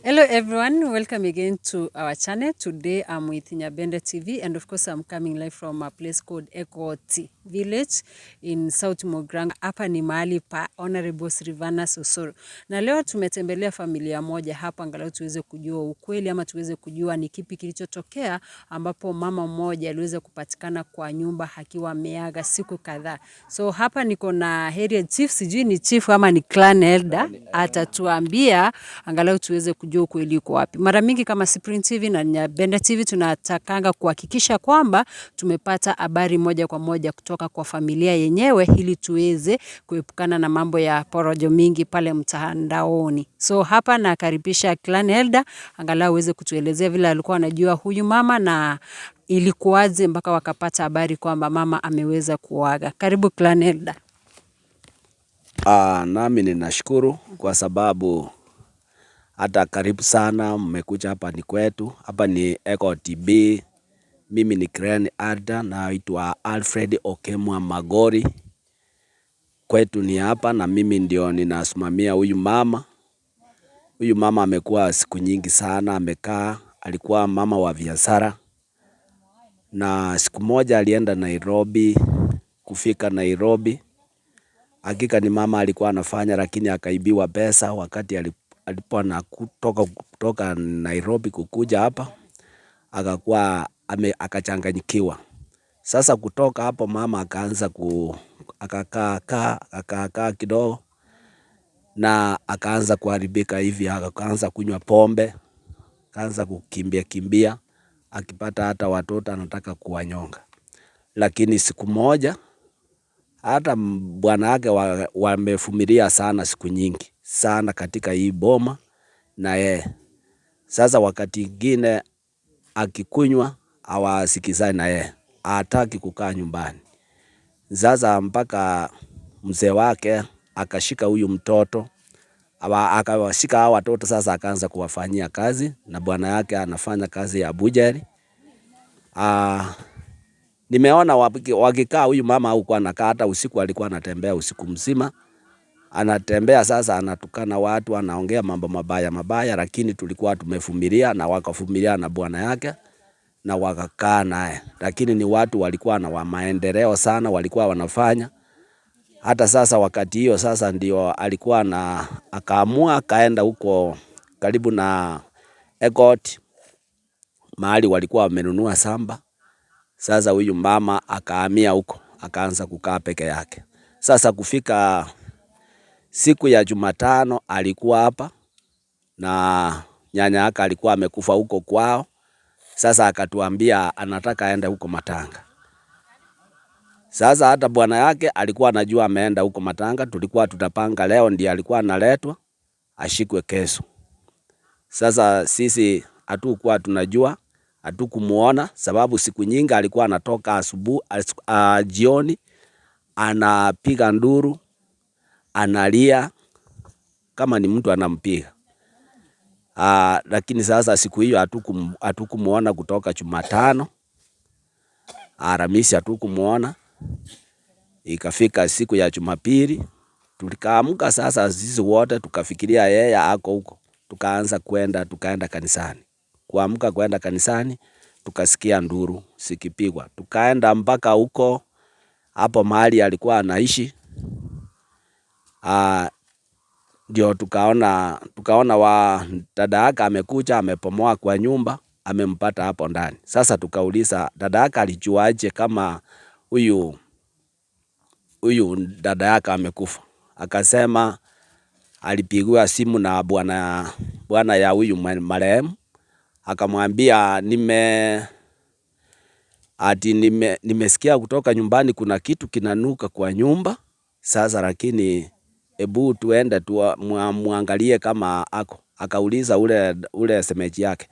Hello everyone, welcome again to our channel. Today I'm with Nyabenda TV and of course I'm coming live from a place called Ekoti Village in South Mugirango. Hapa ni mahali pa Honorable Silvanus Osoro. Na leo tumetembelea familia moja hapa angalau tuweze kujua ukweli ama tuweze kujua ni kipi kilichotokea ambapo mama mmoja aliweza kupatikana kwa nyumba akiwa ameaga siku kadhaa. So hapa niko na area chief, sijui ni chief ama ni clan elder, atatuambia angalau tuweze kujua ukweli uko wapi. Mara mingi kama Cyprian TV na Nyabenda TV tunatakanga kuhakikisha kwamba tumepata habari moja kwa moja kutoka kwa familia yenyewe ili tuweze kuepukana na mambo ya porojo mingi pale mtandaoni. So hapa nakaribisha clan elder angalau aweze kutuelezea vile alikuwa anajua huyu mama na ilikuwaje mpaka wakapata habari kwamba mama ameweza kuaga. Karibu clan elder. Nami ninashukuru kwa sababu hata karibu sana mmekuja hapa ni kwetu. Hapa ni Eco TB. Mimi ni clan elder, naitwa Alfred Okemwa Magori. Kwetu ni hapa na mimi ndio ninasimamia huyu mama. Huyu mama amekuwa siku nyingi sana amekaa, alikuwa mama wa biashara. Na siku moja alienda Nairobi, kufika Nairobi hakika ni mama alikuwa anafanya, lakini akaibiwa pesa wakati alipo na kutoka Nairobi kukuja hapa, akakuwa akachanganyikiwa. Sasa kutoka hapo mama akaanza akakaa kaa akakaa kidogo na akaanza kuharibika hivi, akaanza kunywa pombe, akaanza kukimbia kimbia, akipata hata watoto anataka kuwanyonga. Lakini siku moja hata bwana yake wamevumilia sana siku nyingi sana katika hii boma na yeye. Sasa wakati ingine akikunywa hawasikizani na yeye, hataki kukaa nyumbani. Sasa mpaka mzee wake akashika huyu mtoto, akawashika hawa watoto sasa akaanza kuwafanyia kazi na bwana yake anafanya kazi ya butchery. Nimeona wakikaa huyu mama hakuwa anakaa hata usiku, alikuwa anatembea usiku mzima. Anatembea sasa, anatukana watu, anaongea mambo mabaya mabaya, lakini tulikuwa tumevumilia na wakavumilia na bwana yake na wakakaa naye. Lakini ni watu walikuwa na wa maendeleo sana, walikuwa wanafanya. Hata sasa wakati hiyo sasa ndio alikuwa na akaamua akaenda huko karibu na Ekot mahali walikuwa wamenunua shamba. Sasa huyu mama akahamia huko, akaanza kukaa peke yake. Sasa kufika siku ya Jumatano alikuwa hapa na nyanya yake alikuwa amekufa huko kwao. Sasa akatuambia anataka aende huko Matanga. Sasa hata bwana yake alikuwa anajua ameenda huko Matanga, tulikuwa tutapanga leo ndiye alikuwa analetwa ashikwe kesho. Sasa sisi hatukuwa tunajua, hatukumuona sababu siku nyingi alikuwa anatoka asubuhi, jioni, anapiga nduru, analia kama ni mtu anampiga. Lakini sasa siku hiyo hatukumuona kutoka Jumatano, Alhamisi hatukumuona. Ikafika siku ya Jumapili, tulikaamka sasa sisi wote tukafikiria yeye ako huko. Tukaanza kwenda, tukaenda kanisani. Kuamka kwenda kanisani, tukasikia nduru zikipigwa. Tukaenda mpaka huko hapo mahali alikuwa anaishi. Ndio tukaona wa dada yake amekuja amepomoa kwa nyumba, amempata hapo ndani. Sasa tukauliza dada yake alijuaje kama huyu dada yake amekufa. Akasema alipigiwa simu na bwana ya huyu marehemu, akamwambia nimesikia kutoka nyumbani kuna kitu kinanuka kwa nyumba sasa, lakini ebu tuende muangalie kama ako. Akauliza ule semeji yake,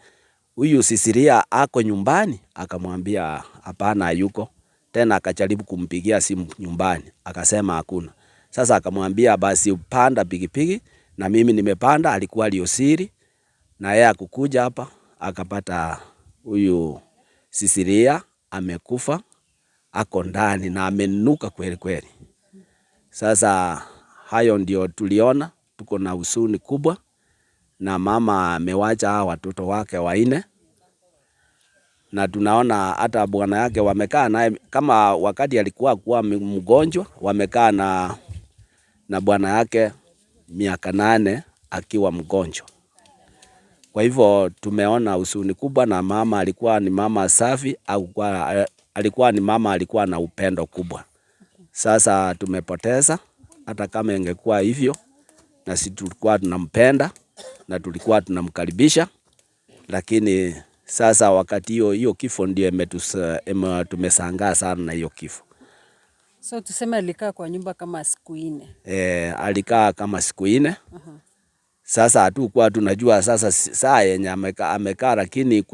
huyu Sisilia ako nyumbani? Akamwambia hapana, hayuko. Tena akajaribu kumpigia simu nyumbani, akasema hakuna. Sasa akamwambia basi panda pikipiki, na mimi nimepanda. Alikuwa Liosiri na yeye akukuja hapa, akapata huyu Sisilia amekufa, ako ndani na amenuka kweli kweli. Sasa hayo ndio tuliona, tuko na huzuni kubwa. Na mama amewacha hawa watoto wake 4, na tunaona hata bwana yake wamekaa naye kama wakati alikuwa kuwa mgonjwa, wamekaa na bwana yake miaka 8 akiwa mgonjwa. Kwa hivyo tumeona huzuni kubwa, na mama alikuwa ni mama safi, alikuwa ni mama alikuwa na upendo kubwa. Sasa tumepoteza, hata kama ingekuwa hivyo, na sisi tulikuwa tunampenda na tulikuwa tunamkaribisha, lakini sasa wakati hiyo kifo ndio tumesangaa sana na hiyo kifo. So tuseme alikaa kwa nyumba kama siku 4. Alikaa kama siku 4. Sasa hatukuwa tunajua sasa saa yenye amekaa, lakini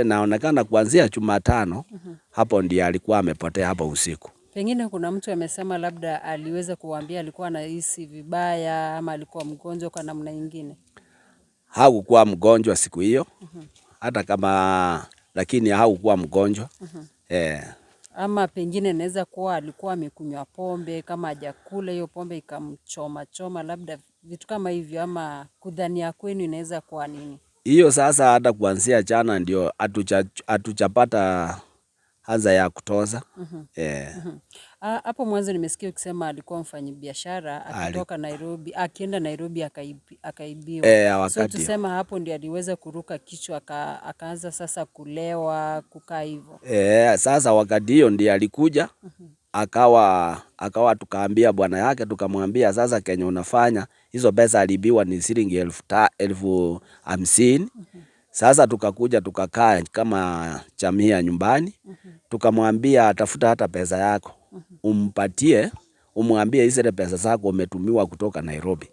naonekana kuanzia Jumatano hapo ndiye alikuwa amepotea hapo usiku. Pengine kuna mtu amesema labda aliweza kuambia alikuwa anahisi vibaya ama alikuwa mgonjwa kwa namna nyingine. Hakukuwa mgonjwa siku hiyo. Hata kama, lakini hakukuwa mgonjwa. Ama pengine inaweza kuwa alikuwa amekunywa pombe, kama hajakula hiyo pombe ikamchoma choma, labda vitu kama hivyo, ama kudhania kwenu inaweza kuwa nini? Hiyo sasa hata kuanzia jana ndio hatujapata haza ya kutoza. Hapo mwanzo nimesikia ukisema alikuwa mfanyabiashara akitoka Nairobi, akienda Nairobi akaibiwa. Wakati So tusema hapo ndio aliweza kuruka kichwa akaanza sasa kulewa, kukaa hivyo. Sasa wakati hiyo ndiye alikuja, akawa tukaambia bwana yake, tukamwambia sasa kenye unafanya, hizo pesa aliibiwa ni shilingi 50,000. Sasa tukakuja tukakaa kama jamii ya nyumbani, tukamwambia tafuta hata pesa yako, umpatie, umwambie hizo pesa zako umetumiwa kutoka Nairobi.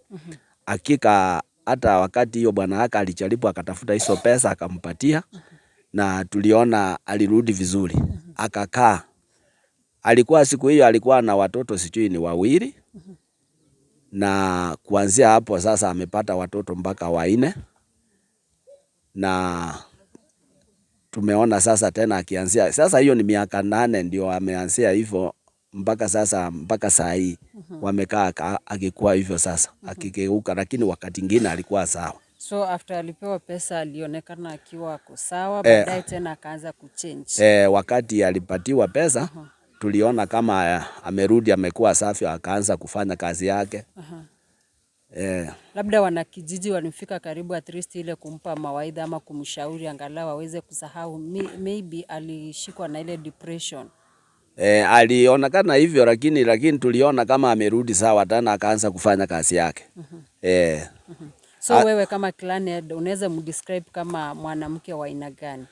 Hakika hata wakati hiyo bwana yake alijaribu akatafuta hizo pesa akampatia, na tuliona alirudi vizuri. Akakaa. Alikuwa siku hiyo alikuwa na watoto sijui ni 2. Na kuanzia hapo sasa amepata watoto mpaka 4. Na tumeona sasa tena akianzia. Sasa hiyo ni miaka 8 ndio ameanzia hivyo mpaka sasa, mpaka saa hii. Wamekaa akikuwa hivyo sasa, akigeuka, lakini wakati mwingine alikuwa sawa. So after alipewa pesa alionekana akiwa ako sawa, baadaye tena akaanza kuchange. Wakati alipatiwa pesa, tuliona kama amerudi amekuwa safi, akaanza kufanya kazi yake. Labda wanakijiji walimfika karibu at least ile kumpa mawaidha ama kumshauri angalau aweze kusahau, maybe alishikwa na ile depression. Alionekana hivyo, lakini tuliona kama amerudi sawa tena akaanza kufanya kazi yake. So wewe kama clan head unaweza mdescribe kama mwanamke wa aina gani?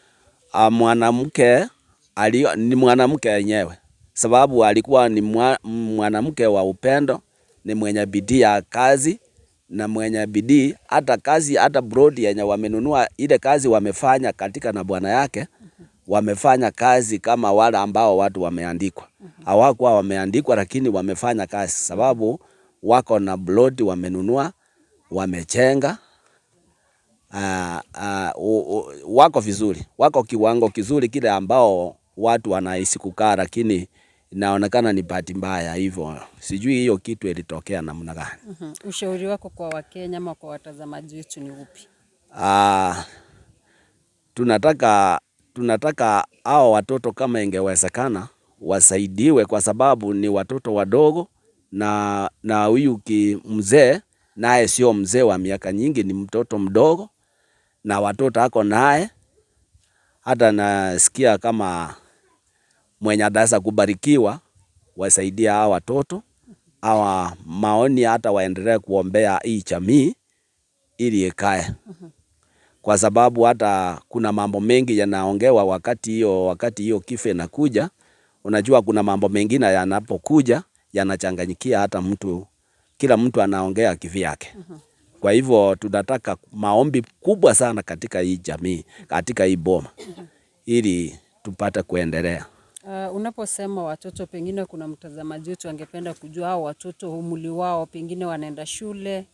Mwanamke ni mwanamke yenyewe, sababu alikuwa ni mwanamke wa upendo, ni mwenye bidii ya kazi na mwenye bidii hata kazi, hata broad yenye wamenunua ile kazi wamefanya katika na bwana yake, wamefanya kazi kama wale ambao watu wameandikwa. Hawakuwa wameandikwa lakini wamefanya kazi sababu wako na broad wamenunua, wamechenga. Wako vizuri, wako kiwango kizuri kile ambao watu wanahisi kukaa, lakini inaonekana ni bahati mbaya hivyo. Sijui hiyo kitu ilitokea namna gani. Ushauri wako kwa Wakenya ama kwa watazamaji wetu ni upi? Tunataka hao watoto kama ingewezekana wasaidiwe, kwa sababu ni watoto wadogo, na huyu mzee naye sio mzee wa miaka nyingi, ni mtoto mdogo na watoto ako naye. Hata nasikia kama mwenye ataweza kubarikiwa wasaidie hawa watoto hawa, maoni hata waendelee kuombea hii jamii ili ikae, kwa sababu hata kuna mambo mengi yanaongewa wakati hiyo kifo inakuja. Unajua kuna mambo mengine yanapokuja yanachanganyikia hata mtu, kila mtu anaongea kivyake. Kwa hivyo tunataka maombi kubwa sana katika hii jamii, katika hii boma, ili tupate kuendelea. Unaposema watoto, pengine kuna mtazamaji wetu angependa kujua hao watoto umri wao, pengine wanaenda shule.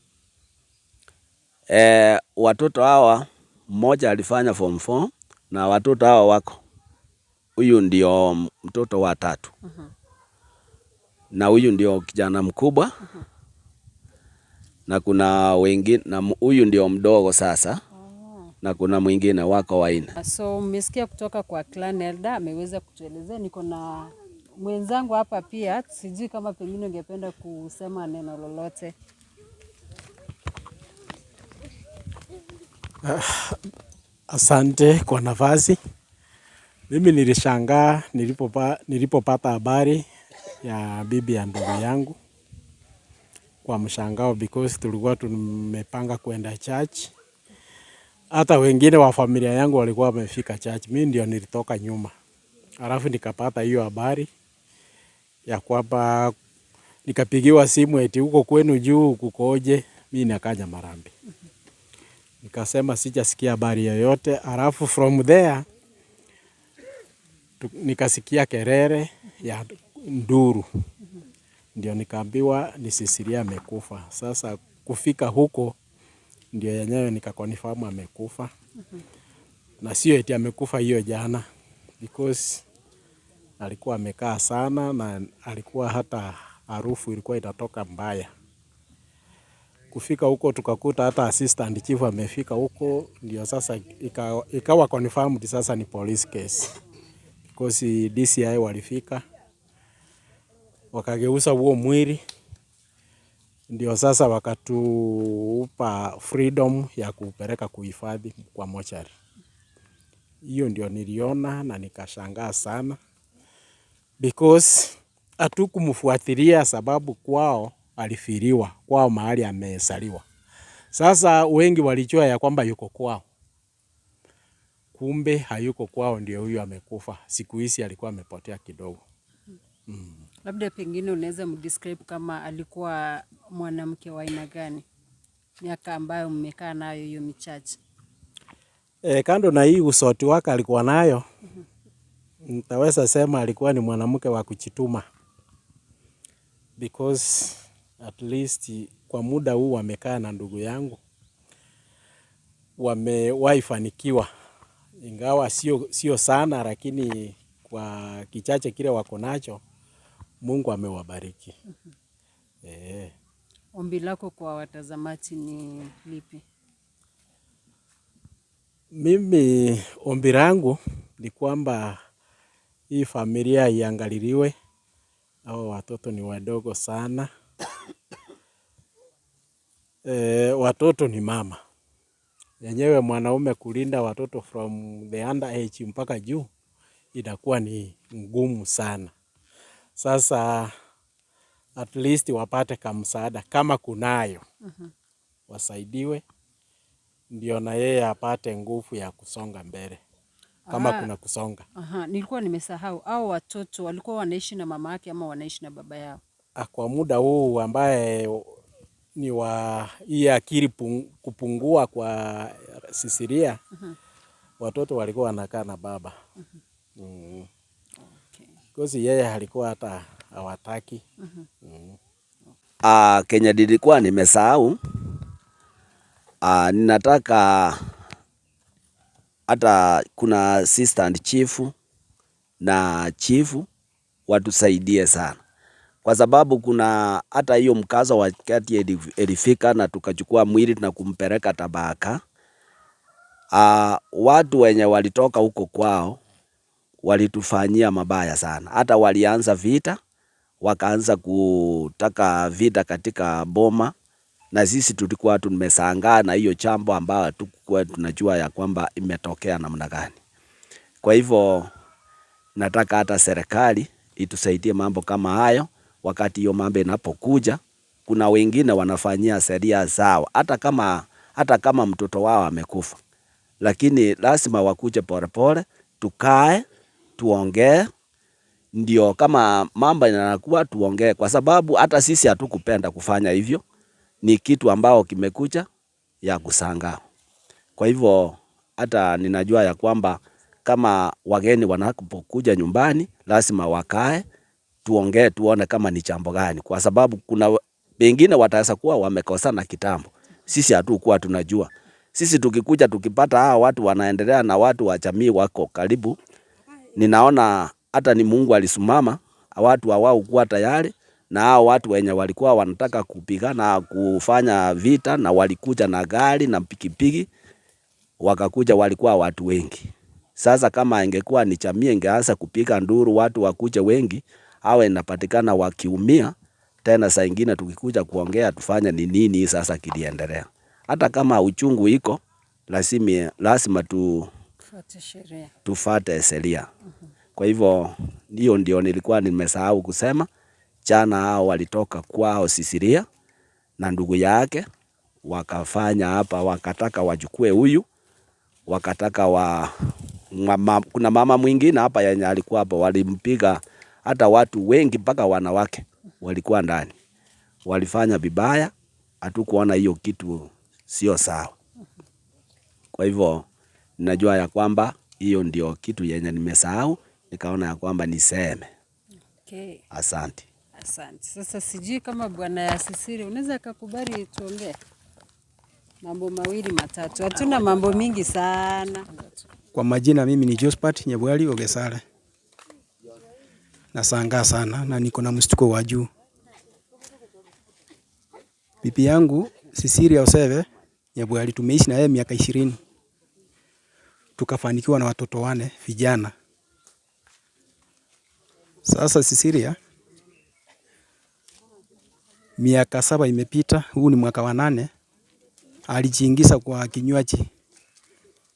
Watoto hawa mmoja alifanya form 4 na watoto hawa wako. Huyu ndio mtoto wa 3. Na huyu ndio kijana mkubwa. Na kuna wengine, na huyu ndio mdogo sasa. Na kuna mwingine wako wanne. So mmesikia kutoka kwa clan elder, ameweza kutuelezea. Niko na mwenzangu hapa pia, sijui kama pengine ungependa kusema neno lolote. Asante kwa nafasi. Mimi nilishangaa nilipopata habari ya bibi ya ndugu yangu kwa mshangao, because tulikuwa tumepanga kwenda church. Hata wengine wa familia yangu walikuwa wamefika church, mimi ndio nilitoka nyuma. Alafu nikapata hiyo habari ya kwamba nikapigiwa simu eti huko kwenu juu kukoje, mimi nakaja Marambi. Nikasema sijasikia habari yoyote. Alafu from there nikasikia kelele ya nduru, ndio nikaambiwa ni Cecilia amekufa. Sasa kufika huko ndio yenyewe nikaconfirm amekufa, na sio eti amekufa hiyo jana, because alikuwa amekaa sana na alikuwa hata harufu ilikuwa inatoka mbaya. Kufika huko tukakuta hata assistant chief amefika huko, ndio sasa ikawa confirmed sasa ni police case, because DCI walifika wakageuza huo mwili, ndio sasa wakatupa freedom ya kupeleka kuhifadhi kwa mochari. Hiyo ndio niliona na nikashangaa sana, because hatukumfuatilia sababu kwao alifiriwa, kwao mahali amesaliwa. Sasa wengi walijua ya kwamba yuko kwao, kumbe hayuko kwao, ndio huyu amekufa. Siku hizi alikuwa amepotea kidogo. Labda pengine unaweza mdescribe kama alikuwa mwanamke wa aina gani, miaka ambayo mmekaa nayo hiyo michache? Kando na hii usoti wake alikuwa nayo, nitaweza sema alikuwa ni mwanamke wa kujituma, because at least kwa muda huu wamekaa na ndugu yangu wamewahi fanikiwa, ingawa sio sana, lakini kwa kichache kile wako nacho Mungu amewabariki. Ombi lako kwa watazamaji ni lipi? Mimi ombi langu ni kwamba hii familia iangaliliwe. Hao watoto ni wadogo sana. Watoto ni mama yenyewe, mwanaume kulinda watoto from the under age mpaka juu inakuwa ni ngumu sana. Sasa at least wapate kamsaada kama kunayo, wasaidiwe ndio na yeye apate nguvu ya kusonga mbele kama kuna kusonga. Aha, nilikuwa nimesahau, hao watoto walikuwa wanaishi na mama yake ama wanaishi na baba yao? Kwa muda huu ambaye ni wa hii akili kupungua kwa Cecilia, watoto walikuwa wanakaa na baba. Because yeye alikuwa hata hawataki. Kenya nilikuwa nimesahau, ninataka hata kuna assistant chief na chief watusaidie sana, kwa sababu kuna hata hiyo mkazo wakati ilifika na tukachukua mwili na kumpeleka Tabaka. Watu wenye walitoka huko kwao walitufanyia mabaya sana, hata walianza vita, wakaanza kutaka vita katika boma, na sisi tulikuwa tumeshangaa na hiyo jambo ambayo hatukuwa tunajua ya kwamba imetokea namna gani. Kwa hivyo nataka hata serikali itusaidie mambo kama hayo. Wakati hiyo mambo inapokuja, kuna wengine wanafanyia sheria zao, hata kama mtoto wao amekufa, lakini lazima wakuje polepole, tukae tuongee, ndio kama mambo yanakuwa tuongee, kwa sababu hata sisi hatukupenda kufanya hivyo. Ni kitu ambao kimekuja ya kushangaa. Kwa hivyo hata ninajua ya kwamba kama wageni wanapokuja nyumbani lazima wakae tuongee, tuone kama ni jambo gani, kwa sababu kuna wengine wataweza kuwa wamekosana kitambo, sisi hatukuwa tunajua. Sisi tukikuja tukipata hawa watu wanaendelea na watu wa jamii wako karibu, ninaona hata ni Mungu alisimama, watu hawakuwa tayari. Na hao watu wenye walikuwa wanataka kupigana kufanya vita, na walikuja na gari na pikipiki, wakakuja, walikuwa watu wengi. Sasa kama ingekuwa ni jamii ingeanza kupiga nduru, watu wakuje wengi, awe inapatikana wakiumia tena. Saa ingine tukikuja kuongea tufanye ni nini sasa kiliendelea. Hata kama uchungu iko, lazima Fuate sheria. Tufate sheria. Kwa hivyo hiyo ndio nilikuwa nimesahau kusema. Jana hao walitoka kwao Sisilia na ndugu yake wakafanya hapa, wakataka wachukue huyu, wakataka wa mama, kuna mama mwingine hapa yenye alikuwa hapa, walimpiga hata watu wengi mpaka wanawake walikuwa ndani, walifanya vibaya, hatukuona hiyo kitu sio sawa. Kwa hivyo najua ya kwamba hiyo ndio kitu yenye nimesahau, nikaona ya kwamba niseme. Okay. Asante. Asante. Sasa sijui kama bwana ya Sisiri unaweza kakubali tuongee mambo mawili matatu. Hatuna mambo mingi sana. Kwa majina mimi ni Josephat Nyabwali Ogesare. Nashangaa sana na niko na mshtuko wa juu. Bibi yangu Cecilia Oseve Nyabwali tumeishi na yeye miaka 20. Tukafanikiwa na watoto 4 vijana. Sasa Cecilia, miaka 7 imepita, huu ni mwaka wa 8, alijiingiza kwa kinywaji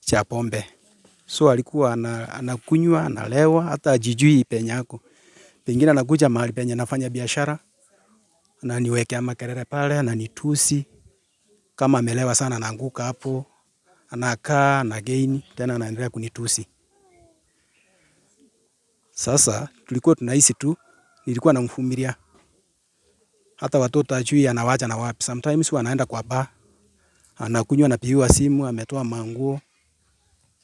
cha pombe. So alikuwa anakunywa, analewa, hata hajijui penye ako. Pengine anakuja mahali penye anafanya biashara, ananiwekea makelele pale, ananitusi. Kama amelewa sana anaanguka hapo, anakaa, na gain, tena anaendelea kunitusi. Sasa tulikuwa tunahisi tu, nilikuwa namvumilia. Hata watoto hajui anawacha na wapi. Sometimes huwa anaenda kwa bar, anakunywa, anapigiwa simu, ametoa manguo.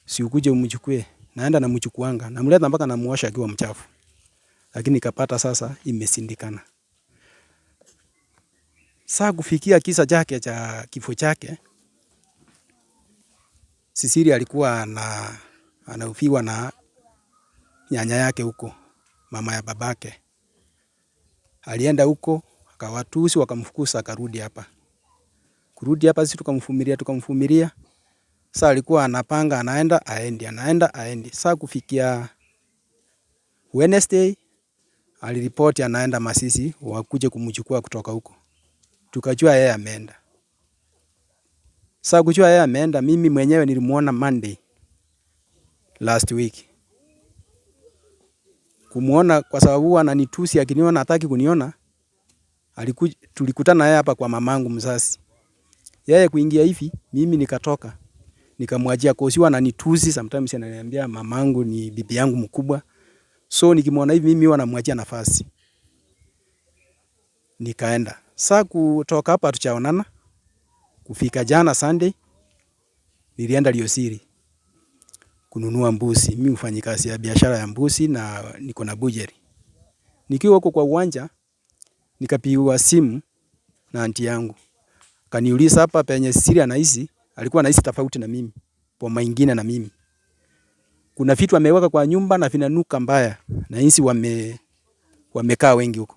Si ukuje umchukue. Naenda namchukuanga, namleta mpaka namuosha akiwa mchafu. Lakini nikapata sasa imeshindikana. Saa kufikia kisa chake cha kifo chake, Cecilia alikuwa anahufiwa na nyanya yake huko, mama ya babake. Alienda huko, akawatusi, wakamfukuza, akarudi hapa. Kurudi hapa sisi tukamvumilia, tukamvumilia. Saa alikuwa anapanga, anaenda, aendi, anaenda, aendi. Saa kufikia Wednesday, aliripoti anaenda Masisi, wakuje kumchukua kutoka huko. Tukajua yeye ameenda. Saa kujua yeye ameenda, mimi mwenyewe nilimuona Monday last week. Kumuona kwa sababu ananitusi, akiniona hataki kuniona. Tulikutana yeye hapa kwa mamangu mzazi. Yeye kuingia hivi, mimi nikatoka. Nikamwachia kwa sababu ananitusi, sometimes ananiambia mamangu ni bibi yangu mkubwa. So nikimuona hivi mimi huwa namwachia nafasi. Nikaenda. Saa kutoka hapa hatujaonana. Kufika jana Sunday, nilienda Liosiri kununua mbuzi. Mimi hufanya kazi ya biashara ya mbuzi na niko na butchery. Nikiwa huko kwa uwanja, nikapigiwa simu na auntie yangu. Kaniuliza hapa penye Cecilia anaishi, alikuwa anaishi tofauti na mimi, boma ingine na mimi. Kuna vitu ameweka kwa nyumba na vinanuka mbaya na inzi wamekaa wengi huko.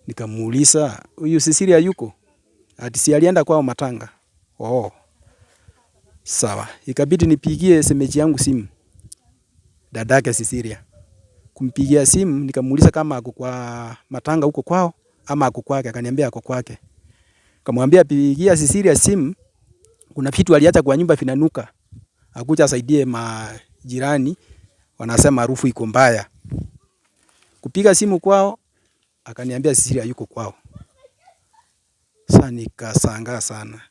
Nikamuuliza, huyu Cecilia yuko? Ati si alienda kwao Matanga. Oh. Sawa. Ikabidi nipigie semeji yangu simu. Dadake Cecilia. Kumpigia simu nikamuuliza kama ako kwa Matanga huko kwao ama ako kwake, akaniambia ako kwake. Nikamwambia pigia Cecilia simu, kuna vitu aliacha kwa nyumba vinanuka. Akuja asaidie majirani, wanasema harufu iko mbaya. Kupiga simu kwao, akaniambia Cecilia yuko kwao. Sasa nikashangaa sana.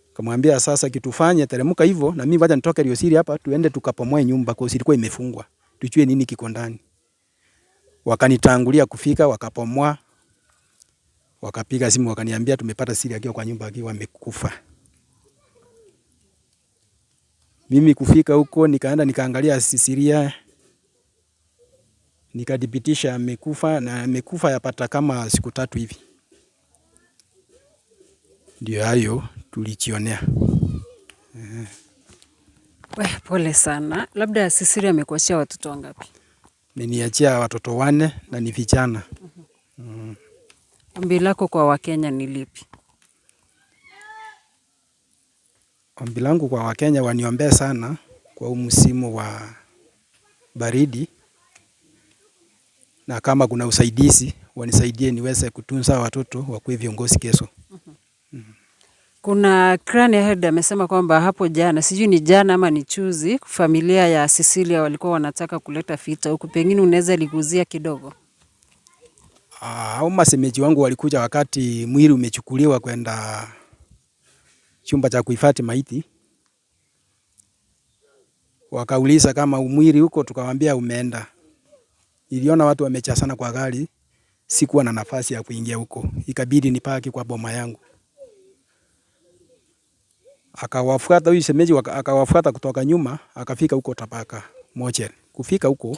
Nikamwambia sasa kitu fanye, teremka hivyo na mimi wacha nitoke Liosiri hapa tuende tukapomoe nyumba kwa ilikuwa imefungwa. Tujue nini kiko ndani. Wakanitangulia kufika wakapomoa. Wakapiga simu wakaniambia tumepata Cecilia akiwa kwa nyumba akiwa amekufa. Mimi kufika huko nikaenda nikaangalia Cecilia, nikadhibitisha amekufa, na amekufa yapata kama siku 3 hivi. Ndio hayo tulijionea. We, pole sana. Labda Cecilia amekuachia watoto wangapi? Ameniachia watoto 4 na ni vijana. Ombi lako kwa Wakenya ni lipi? Ombi langu kwa Wakenya waniombee sana kwa huu msimu wa baridi, na kama kuna usaidizi wanisaidie niweze kutunza watoto wakuwe viongozi kesho. Kuna Crane Head amesema kwamba hapo jana, sijui ni jana ama ni juzi, familia ya Cecilia walikuwa wanataka kuleta vita huku, pengine unaweza liguzia kidogo? Hao masemeji wangu walikuja wakati mwili umechukuliwa kwenda chumba cha kuhifadhi maiti, wakauliza kama mwili huko, tukawaambia umeenda. Niliona watu wamechasana kwa gari, sikuwa na nafasi ya kuingia huko, ikabidi nipaki kwa boma yangu. Akawafuata huyu shemeji, akawafuata kutoka nyuma, akafika huko Tabaka mochari. Kufika huko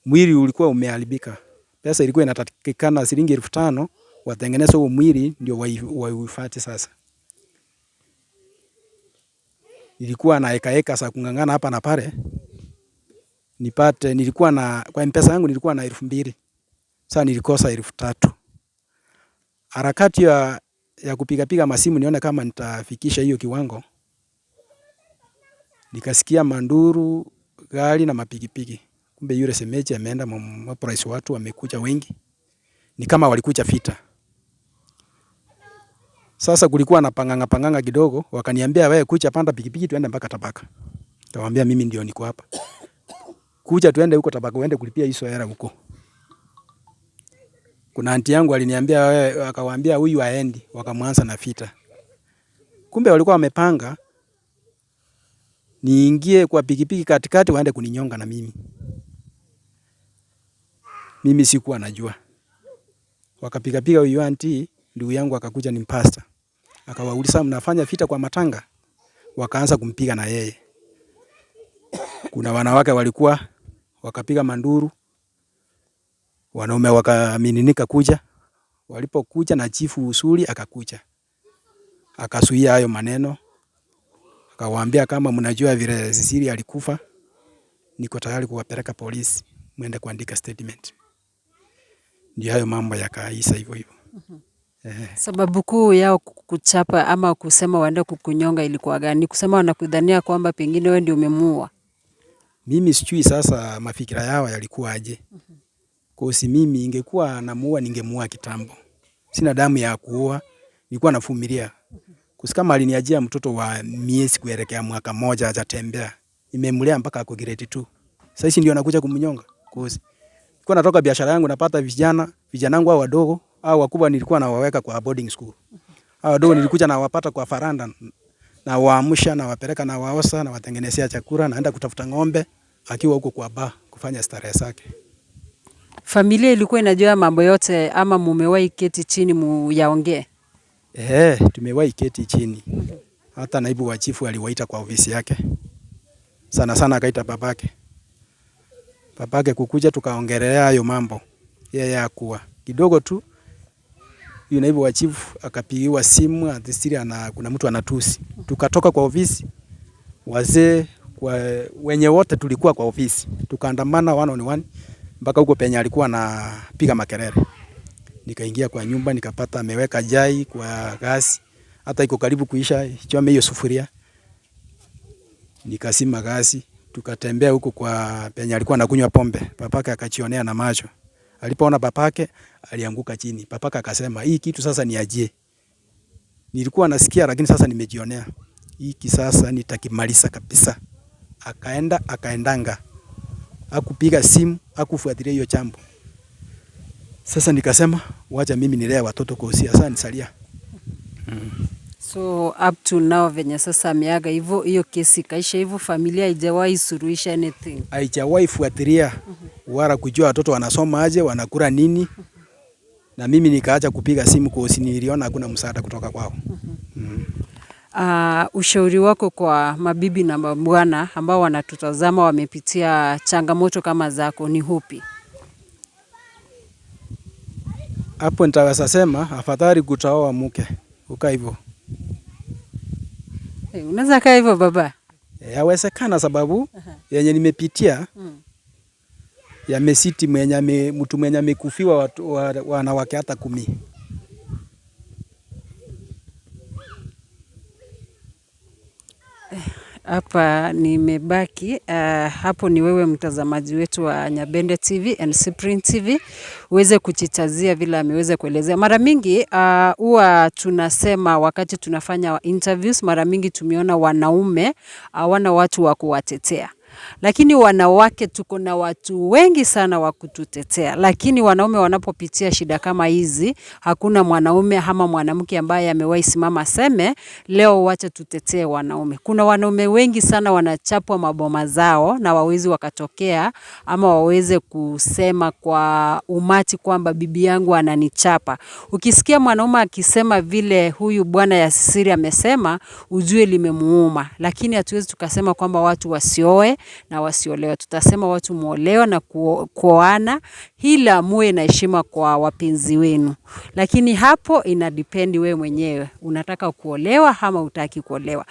mwili ulikuwa umeharibika, pesa ilikuwa inatakikana shilingi 5,000 watengeneze huo mwili ndio wauhifadhi. Sasa nilikuwa na eka eka za kung'ang'ana hapa na pale nipate, nilikuwa na kwa mpesa yangu nilikuwa na 2,000, sasa nilikosa 3,000. Harakati ya kupiga piga masimu nione kama nitafikisha hiyo kiwango, nikasikia manduru gari na mapikipiki. Kumbe yule semeji ameenda mobilize watu wamekuja wengi, ni kama walikuja vita. Sasa kulikuwa na panganga panganga kidogo, wakaniambia wewe kuja panda pikipiki tuende mpaka Tabaka. Nikamwambia mimi ndio niko hapa. Kuja tuende huko Tabaka uende kulipia hizo hela huko. Kuna anti yangu aliniambia wewe, akawaambia huyu aendi, wakamwanza na vita. Kumbe walikuwa wamepanga niingie kwa pikipiki katikati waende kuninyonga na mimi. Mimi sikuwa najua. Wakapiga piga huyu anti, ndugu yangu akakuja ni pastor. Akawauliza mnafanya vita kwa matanga? Wakaanza kumpiga na yeye. Kuna wanawake walikuwa wakapiga manduru, wanaume wakamininika kuja. Walipokuja na chifu usuli akakuja, akasuia hayo maneno, akawaambia kama mnajua vile Cecilia alikufa, niko tayari kuwapeleka polisi muende kuandika statement. Ndio hayo mambo yakaisha hivyo hivyo. Sababu kuu yao kukuchapa ama kusema waende kukunyonga ilikuwa gani? Kusema wanakudhania kwamba pengine wewe ndio umemuua? Mimi sijui sasa mafikira yao yalikuwa aje. Kosi mimi ingekuwa namuua ningemuua kitambo. Sina damu ya kuua, nilikuwa navumilia. Kosi kama aliniajia mtoto wa miezi kuelekea mwaka moja hajatembea. Nimemlea mpaka ako grade 2. Sasa hivi ndio nakuja kumnyonga. Kosi nilikuwa natoka biashara yangu napata vijana, vijana wangu hao wadogo, hao wakubwa nilikuwa nawaweka kwa boarding school. Hao wadogo nilikuja nawapata kwa faranda, na waamsha na wapeleka na waosa na watengenezea chakula, naenda kutafuta ng'ombe akiwa huko kwa bar kufanya starehe zake. Familia ilikuwa inajua mambo yote ama mumewahi keti chini muyaongee? Tumewahi keti chini. Hata naibu wa chifu aliwaita kwa ofisi yake. Sana sana akaita babake. Babake kukuja tukaongelea hayo mambo. Yeye hakuwa. Kidogo tu yule naibu wa chifu akapigiwa simu ati kuna mtu anatusi. Tukatoka kwa ofisi, wazee kwa wenye wote tulikuwa kwa ofisi. Tukaandamana one on one mpaka huko penye alikuwa anapiga makelele. Nikaingia kwa nyumba nikapata ameweka chai kwa gasi, hata iko karibu kuisha, chome hiyo sufuria. Nikasima gasi, tukatembea huko kwa penye alikuwa anakunywa pombe. Papake akachionea na macho. Alipoona papake alianguka chini. Papake akasema hii kitu sasa ni aje? Nilikuwa nasikia lakini sasa nimejionea. Hiki sasa nitakimaliza kabisa. Akaenda akaendanga. Hakupiga simu, hakufuatilia hiyo jambo. Sasa nikasema wacha mimi nilea watoto kwa usia, sasa nisalia. So up to now venye sasa ameaga hivyo, hiyo kesi kaisha hivyo, familia haijawahi suluhisha anything. Haijawahi fuatilia wala kujua watoto wanasoma aje, wanakula nini. Na mimi nikaacha kupiga simu kwa usi, niliona hakuna msaada kutoka kwao. Ushauri wako kwa mabibi na mabwana ambao wanatutazama wamepitia changamoto kama zako ni upi? Hapo nitaweza sema afadhali kutaoa mke ukaa hivyo. Hey, unaweza kaa hivyo baba? Yawezekana sababu yenye nimepitia. Yamesiti mwenye mtu mwenye amekufiwa wanawake hata 10. Hapa nimebaki hapo ni wewe mtazamaji wetu wa Nyabende TV and Cyprian TV uweze kuchitazia vile ameweza kuelezea. Mara mingi huwa tunasema wakati tunafanya interviews, mara mingi tumeona wanaume hawana watu wa kuwatetea. Lakini wanawake tuko na watu wengi sana wa kututetea, lakini wanaume wanapopitia shida kama hizi, hakuna mwanaume ama mwanamke ambaye amewahi simama aseme leo wacha tutetee wanaume. Kuna wanaume wengi sana wanachapwa maboma zao na wawezi wakatokea ama waweze kusema kwa umati kwamba bibi yangu ananichapa. Ukisikia mwanaume akisema vile huyu bwana ya Sisiri amesema, ujue limemuuma. Lakini hatuwezi tukasema kwamba watu wasioe na wasiolewe. Tutasema watu muolewe na kuoana, ila muwe na heshima kwa wapenzi wenu. Lakini hapo ina depend wewe mwenyewe unataka kuolewa ama hutaki kuolewa.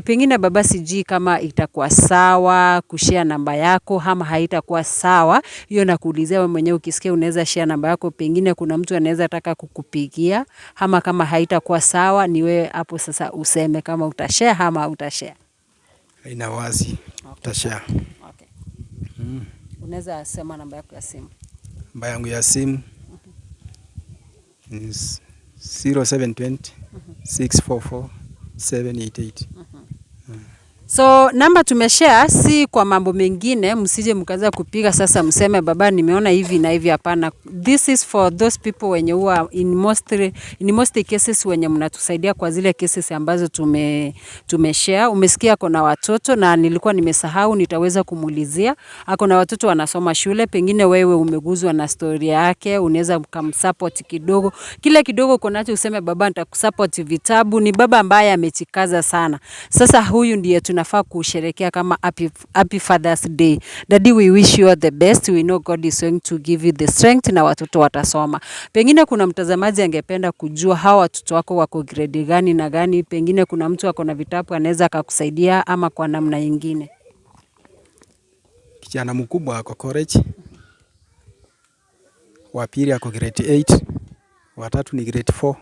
Pengine baba, sijui kama itakuwa sawa kushare namba yako ama haitakuwa sawa. Hiyo nakuulizia wewe mwenyewe, ukisikia unaweza share namba yako, pengine kuna mtu anaweza taka kukupigia, ama kama haitakuwa sawa ni wewe hapo sasa useme kama utashare ama hutashare. Haina wazi. Utashare. Okay. Unaweza sema namba yako ya simu. Namba yangu ya simu ni 0720 644 788. So namba tumeshare si kwa mambo mengine, msije mkaanza kupiga sasa mseme baba nimeona hivi na hivi. Hapana, this is for those people wenye huwa in most cases wenye mnatusaidia kwa zile cases ambazo tumeshare. Umesikia kuna watoto na nilikuwa nimesahau, nitaweza kumuulizia. Ako na watoto wanasoma shule, pengine wewe umeguzwa na story yake, unaweza mkamsupport kidogo, kile kidogo uko nacho useme baba nitakusupport vitabu. Ni baba ambaye amejikaza sana. Sasa huyu ndiye tunafaa kusherekea kama happy Father's Day. Daddy, we wish you all the best. We know God is going to give you the strength na watoto watasoma. Pengine kuna mtazamaji angependa kujua hawa watoto wako wako grade gani na gani, pengine kuna mtu ako na vitabu anaweza akakusaidia ama kwa namna nyingine. Kijana mkubwa ako college, wa pili ako grade 8, wa tatu ni grade 4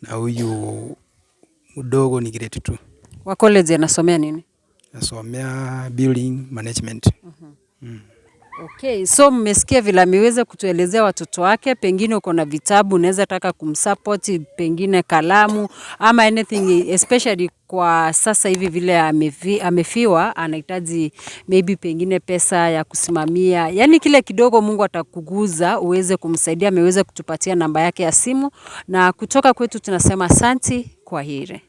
na huyu mdogo ni grade 2. Wa college anasomea nini? Nasomea building management. Okay, so mmesikia vile ameweza kutuelezea watoto wake. Pengine uko na vitabu unaweza taka kumsupport, pengine kalamu ama anything, especially kwa sasa hivi vile amefiwa, anahitaji maybe pengine pesa ya kusimamia, yani kile kidogo Mungu atakuguza uweze kumsaidia. Ameweza kutupatia namba yake ya simu, na kutoka kwetu tunasema asanti, kwa heri.